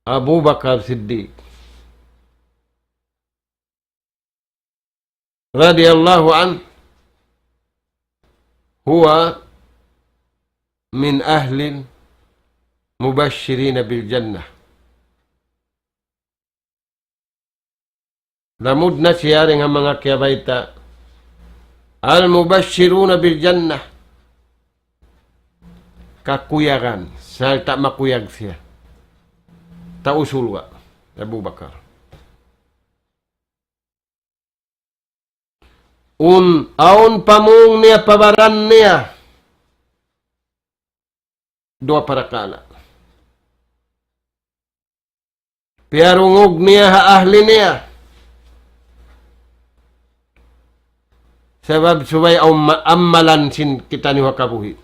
Abu Bakar Siddiq رضي الله عنه هو من أهل المبشرين بالجنة. Lamud na siya dayn ha manga kiyabayta' المبشرون بالجنة. Kakuyagan, sarta' makuyag siya. Tau surga', Abu Bakar. Awn, awn pamung niya pa baran niya. Duwa parakala'. Piyarungug niya ha ahli niya. Sabab subay awn ma-, ammalan sin kitaniyu ha kabuhi'.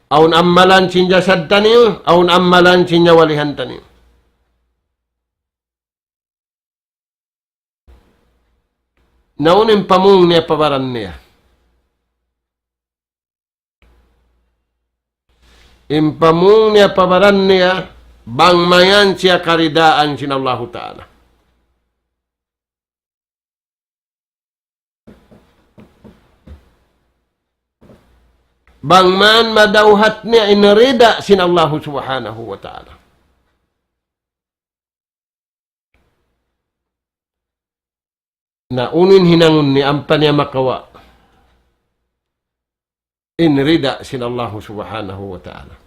Awn ammalan sin jasad taniyu, awn ammalan sin nyawalihan taniyu. Na unu in pamung niya pa baran niya? In pamung niya pa baran niya, bang mayan siya karidaan sin Allahu Ta'ala. Bang man madawhat niya in rida sin Allahu Subhanahu wa Ta'ala. Na unu in hinangun niya ampa niya makawa' in rida sin Allahu Subhanahu wa Ta'ala.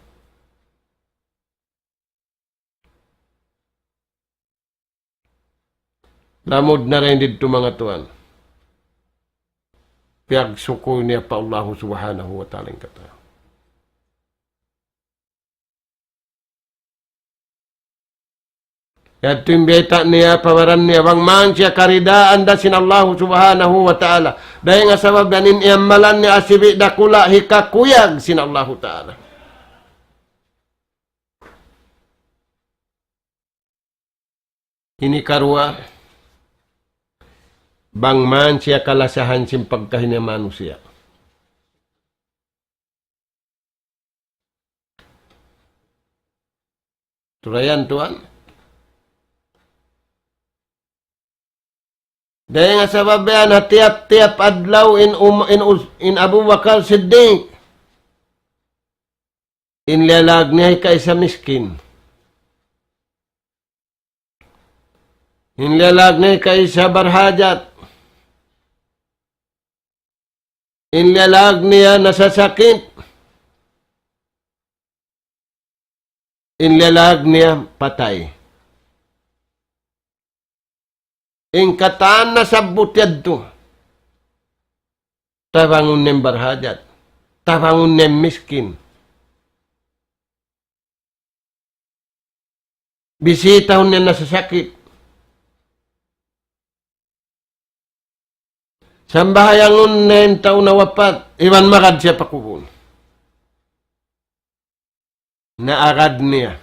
Lamud na dayn didtu manga tuwan. Piyagsukul niya pa Allahu Subhanahu wa Ta'ala in katan. Yadtu in biyayta' niya, pa baran niya, bang man siya karidaan da sin Allahu Subhanahu wa Ta'ala. Dayn ha sabab yan in iyamalan niya asibi' dakula' hikakuyag sin Allahu Ta'ala. Ini karuwa, bang man siya kalasahan sin pagkahi niya manusiya'. Turayan tuwan. Dayn ha sabab yan, ha tiyap-tiyap adlaw in, um, in, us- in Abu Bakar Siddiq, in liyalag niya hikaisa miskin. In liyalag niya hikaisa barhajat. In liyalag niya nasasakit. In liyalag niya patay. In katan nasabbut yadtu. Tabangun niya in barhajat. Tabangun niya in miskin. Bisitahun niya in nasasakit. Sambahayangun niya in tau nawapat, iban magad siya pa kubul. Naagad niya.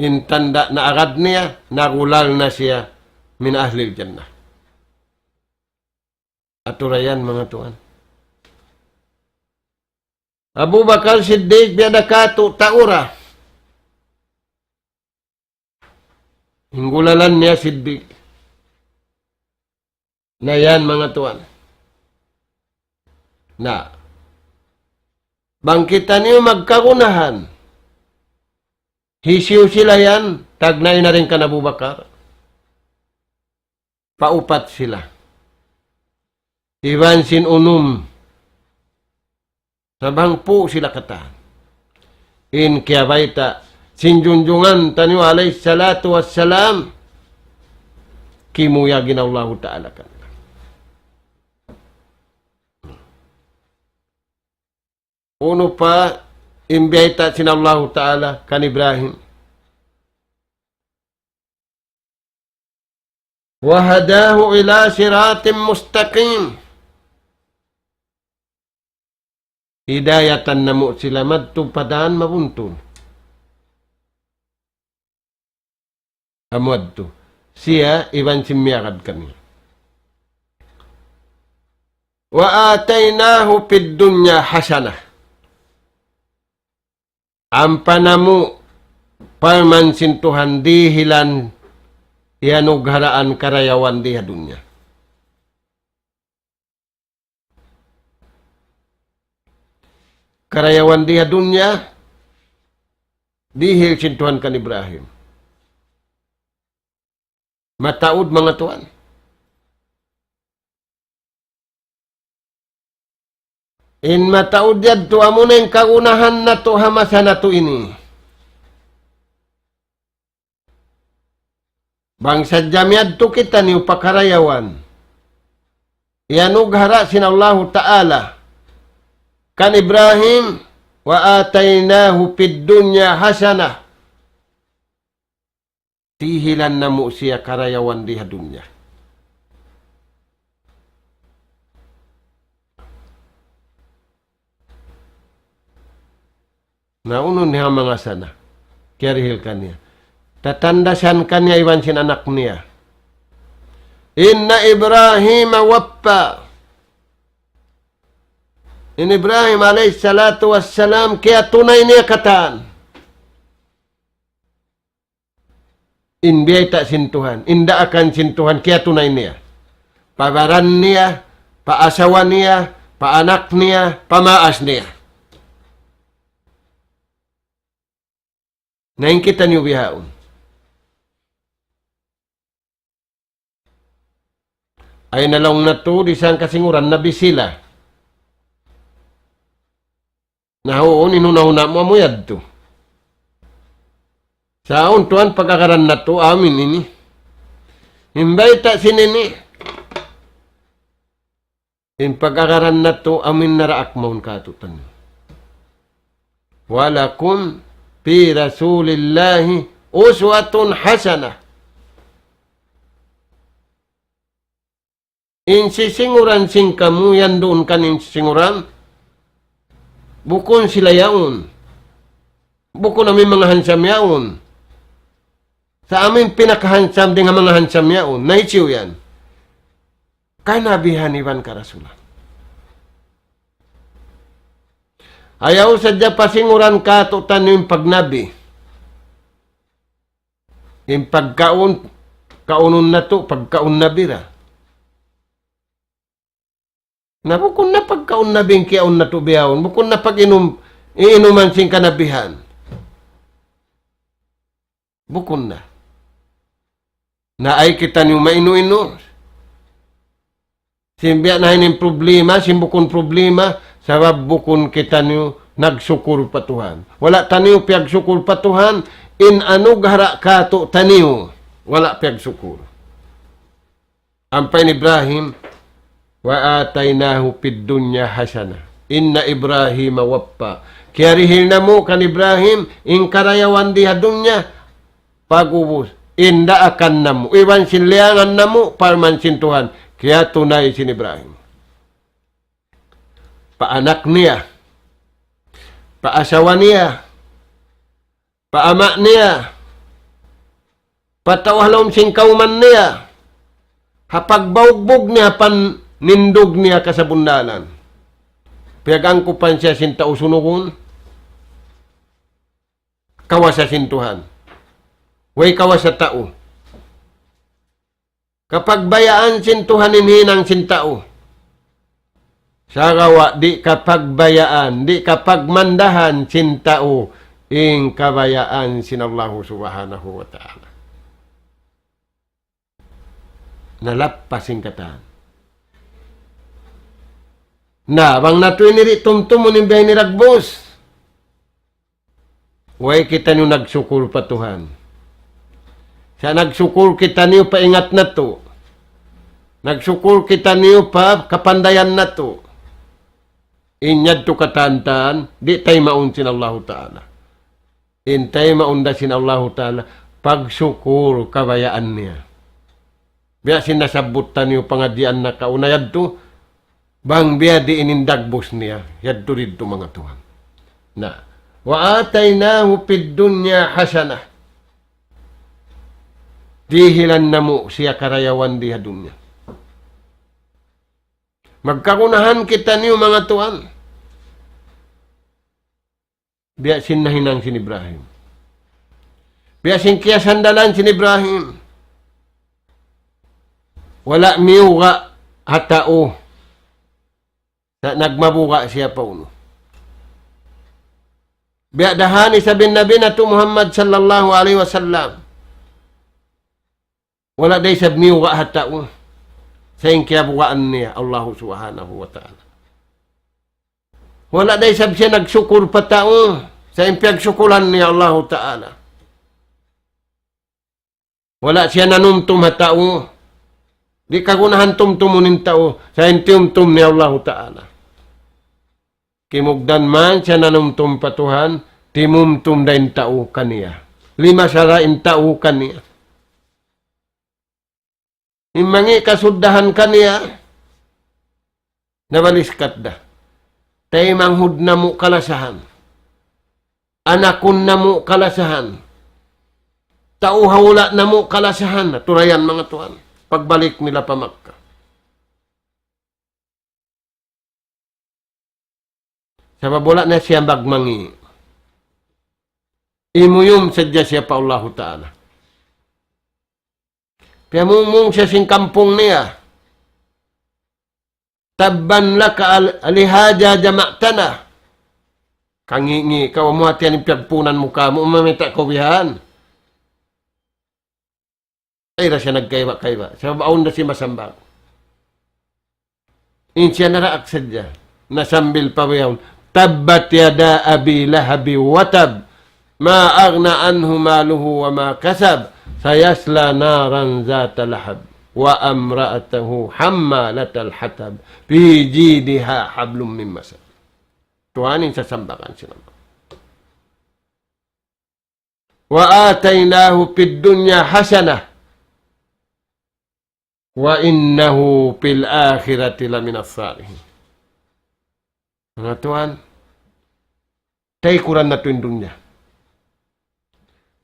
In tanda' naagad niya, nagulal na siya min ahlil jannah. Aturayan, manga tuwan. Abu Bakar Siddiq, biya' da katu' taura. Hinggulalan niya Siddiq. Na yan, manga tuwan. Na. Bang kitaniyu magkagunahan, hisiyu sila yan, tagnay na rin kan Abu Bakar. Paupat sila. Iban sin unum. Sabab hangpu' sila katan. In kiyabayta', sin junjungan taniyu alayhi salatu wassalam, kimuyag in Allahu Ta'ala kanila. Unu pa in biyayta' sin Allahu Ta'ala kan Ibrahim. وهداه إلى صراط مستقيم. Hidayatan namu' sila madtu pa dan mabuntun. Amu yadtu. Siya iban sin miyagad kaniya. وآتيناه في الدنيا حسنة. Ampa namu', parman sin Tuhan, dihilan iyanugharaan karayawan di ha dunya. Karayawan di ha dunya, dihil sin Tuhan kan Ibrahim. Mataud, manga tuwan. In mataud yadtu amuna in kagunahan natu' ha masa natu' ini. Bang sadja miyadtu kitaniyu pa karayawan iyanughara' sin Allahu Ta'ala kan Ibrahim, وآتيناه في الدنيا حسنة. Dihilan namu' siya karayawan di ha dunya. Na unu in ha manga sana, kiyarihil kaniya. Tatandasan kaniya iban sin anak niya. إن إبراهيم وفى. In Ibrahim alayhi salatu wassalam, kiyatunay niya katan in biyayta' sin Tuhan, in daakan sin Tuhan, kiyatunay niya. Pa baran niya, pa asawa niya, pa anak niya, pa maas niya. Na in kitaniyu bihaun. Ay na laung natu', di' sangka singuran na bisila. Na huun in huna-huna mu amu yadtu. Sa' awn tuwan pag-agaran natu', amin ini. In bayta' sin ini. In pag-agaran natu', amin naraak mawn katu'taniyu. ولكم في رسول الله أسوة حسنة. In sisinguran sin kamu, yan duun kan in sisinguran, bukun sila yaun. Bukun amu in manga handsome yaun. Sa' amu in pinakahandsome dayn ha manga handsome yaun. Na hisiyu yan? Kanabihan iban karasulan. Ayaw sadja pasinguran kātu'niyu in pagnabi. In pagkaun, kaunun natu', pagkaun nabi ra. Na bukun na pagkaun nabi in kiyaun natu' bihaun. Bukun na pag-inum, iinuman sin kanabihan. Bukun na. Na ayaw kitaniyu mainu-inu. Sin biya' na ini in problema, sin bukun problema, sabab bukun kitaniyu nagsukur pa Tuhan. Wala' taniyu piyagsukur pa Tuhan, in anugerah kātu'niyu, wala' piyagsukur. Ampa in Ibrahim, وآتيناه في الدنيا حسنة إن إبراهيم وفى. Kiyarihil namu' kan Ibrahim, in karayawan di ha dunya, pag'ubus, in daakan namu', iban sin liyangan namu', parman sin Tuhan, kiyatunay sin Ibrahim. Pa anak niya, pa asawa niya, pa ama' niya, pa tau ha lawm sin kawman niya, ha pagbaug-bug niya, panindug niya kasabunnalan. Piyag-angkupan siya sin tau sunugun, kawasa sin Tuhan. Way kawasa tau. Kapagbayaan sin Tuhan in hinang sin tau. Sagawa' di' kapagbayaan, di' kapagmandahan sin tau in kabayaan sin Allahu Subhanahu wa Ta'ala. Nalappas in katan. Na, bang natu' ini di' tumtumun in biya' ini dagbus. Way kitaniyu nagsukur pa Tuhan. Sa' nagsukur kitaniyu pa ingat natu'. Nagsukur kitaniyu pa kapandayan natu'. In yadtu katan-katan, di' taymaun sin Allahu Ta'ala. In taymaun da sin Allahu Ta'ala, pagsukur kabayaan niya. Biya' sin nasabbut taniyu pangadjian nakauna yadtu, bang biya' diin in dagbus niya, yadtu didtu manga tuwan. Na, وآتيناه في الدنيا حسنة. Dihilan namu' siya karayawan di ha dunya. Magkagunahan kitaniyu manga tuwan. Biya' sin nahinang sin Ibrahim. Biya' sin kiyasandalan sin Ibrahim. Wala' miyuga' ha tau. Sa' nagmabuga' siya pa unu. Biya' da ha ini isab in Nabi natu' Muhammad sallallahu alayhi wasallam. Wala' da isab miyuga' ha tau. Sa' in kiyabugaan niya Allahu Subhanahu wa Ta'ala. Wala' da isab siya nagsukur pa tau. Sa' in piyagsukulan niya Allahu Ta'ala. Wala' siya nanumtum ha tau. Di' kagunahan tumtumun in tau. Sa' in tiyumtum niya Allahu Ta'ala. Kimugdan man siya nanumtum pa Tuhan, timumtum da in tau kaniya. Limasara in tau kaniya. In mangi' kasuddahan kaniya, nabaliskat da. Taymanghud namu' kalasahan. Anakun namu' kalasahan. Tau ha hula' namu' kalasahan. Naturayan manga tuwan. Pagbalik nila pa Makkah. Sabab wala' na siya magmangi'. Imuyum sadja siya pa Allahu Ta'ala. Piyamungmung siya sin kampung niya. تبا لك أل-، ألهذا جمعتنا. Kangi'-ngi' kaw, amu hati yan in piyagpuunan mu kāmu', mamita' kaw bihan. Ay ra siya nagkaiba-kaiba. Sabab awn da siya masambag. In siya naraak sadja. Nasambil pa bihaun. تبت يدا أبي لهب وتب. ما أغنى عنه ماله وما كسب. سيصلى نارا ذات لهب. وامرأته حمالة الحطب. في جيدها حبل من مسد. Tuwan in sasambagan sin Allah. وآتيناه في الدنيا حسنة وإنه في الآخرة لمن الصالحين. Manga tuwan, taykuran natu' in dunya.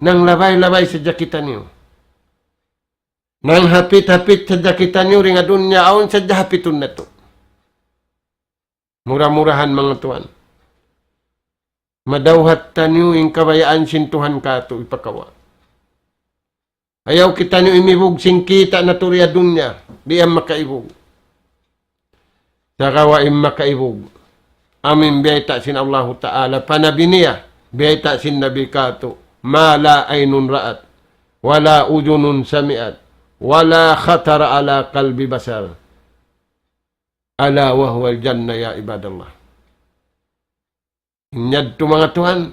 Nanglabay-labay sadja kitaniyu. Nanghapit-hapit sadja kitaniyu dayn ha dunya, awn sadja hapitun natu'. Mura-murahan, manga tuwan, madawhat taniyu in kabayaan sin Tuhan katu' hipakawa'. Ayaw kitaniyu imibug sin kita' natu' dayn ha dunya, di' yan makaibug. Sagawa' in makaibug, amu in biyayta' sin Allahu Ta'ala pa Nabi niya, biyayta' sin Nabi katu', ما لا عين رأت ولا أذن سمعت ولا خطر على قلب بشر. ألا وهي الجنة يا عباد الله. In yadtu, manga tuwan,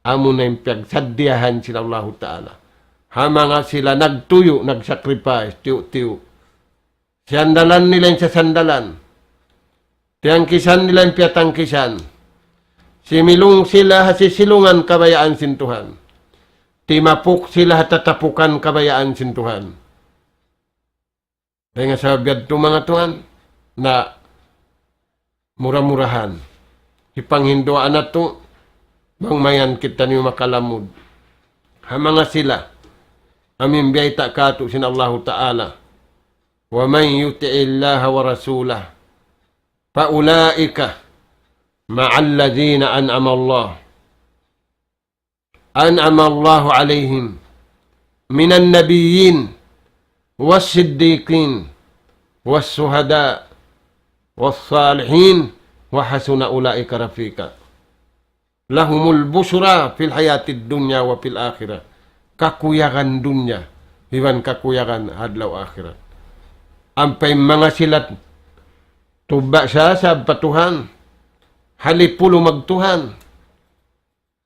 amuna in piyagsaddiyahan sin Allahu Ta'ala ha manga sila nagtuyu', nag-sacrifice, tiyu'-tiyu'. Siyandalan nila in sasandalan. Tiyangkisan nila in piyatangkisan. Similung sila ha sisilungan kabayaan sin Tuhan. Timapuk sila ha tatapukan kabayaan sin Tuhan. Dayn ha sabab yadtu, manga tuwan, na mura-murahan, hipanghinduwaa natu', bang mayan kitaniyu makalamud ha manga sila amu in biyayta' katu' sin Allahu Ta'ala, ومن يطع الله ورسوله فأولئك مع الذين أنعم الله أنعم الله عليهم من النبيين والصديقين والشهداء والصالحين وحسن أولئك رفيقا. لهم البشرى في الحياة الدنيا وفي الآخرة. Kakuyagan dunya iban kakuyagan adlaw akhirat. Ampa in manga sila tubba' sasab pa Tuhan, halipulu magtuhan,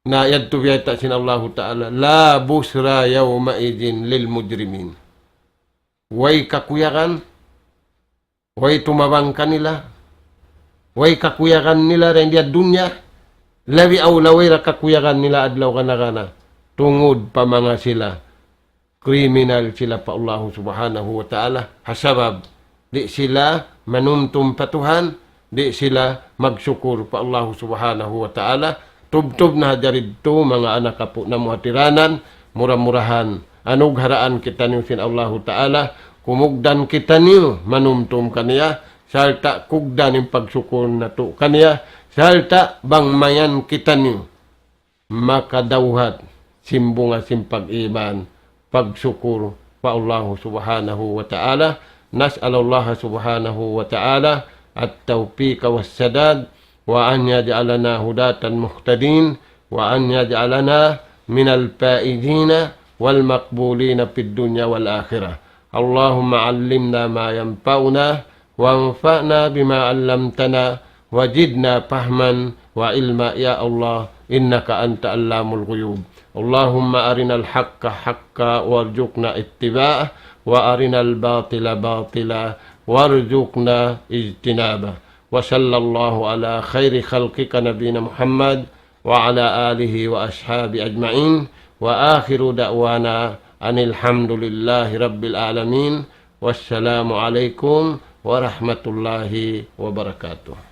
na yadtu biyayta' sin Allahu Ta'ala, لا بشرى يومئذ للمجرمين. Way kakuyagan, way tumabang kanila, way kakuyagan nila dayn di ha dunya, labi awla way da kakuyagan nila adlaw kana-kana. Tungud pa manga sila kriminal sila pa Allahu Subhanahu wa Ta'ala, ha sabab di' sila manumtum pa Tuhan, di' sila magsukur pa Allahu Subhanahu wa Ta'ala. Tubtub na ha didtu, manga anak apu' namu' hatiranan, mura-murahan anugharaan kitaniyu sin Allahu Ta'ala, kumugdan kitaniyu manumtum kaniya, sarta' kugdan in pagsukur natu' kaniya, sarta' bang mayan kitaniyu makadawhat sin bunga sin pag-iman, pagsukur pa Allahu Subhanahu wa Ta'ala. نسأل الله سبحانه وتعالى التوفيق والسداد، وأن يجعلنا هداة مهتدين، وأن يجعلنا من الفائزين والمقبولين في الدنيا والآخرة. اللهم علمنا ما ينفعنا، وانفعنا بما علمتنا، وزدنا فهما وعلما يا الله، إنك أنت علام الغيوب. اللهم أرنا الحق حقا وارزقنا اتباعه، وأرنا الباطل باطلا وارزقنا اجتنابه. وصلى الله على خير خلقك نبينا محمد وعلى آله وأصحابه أجمعين. وآخر دعوانا أن الحمد لله رب العالمين. والسلام عليكم ورحمة الله وبركاته.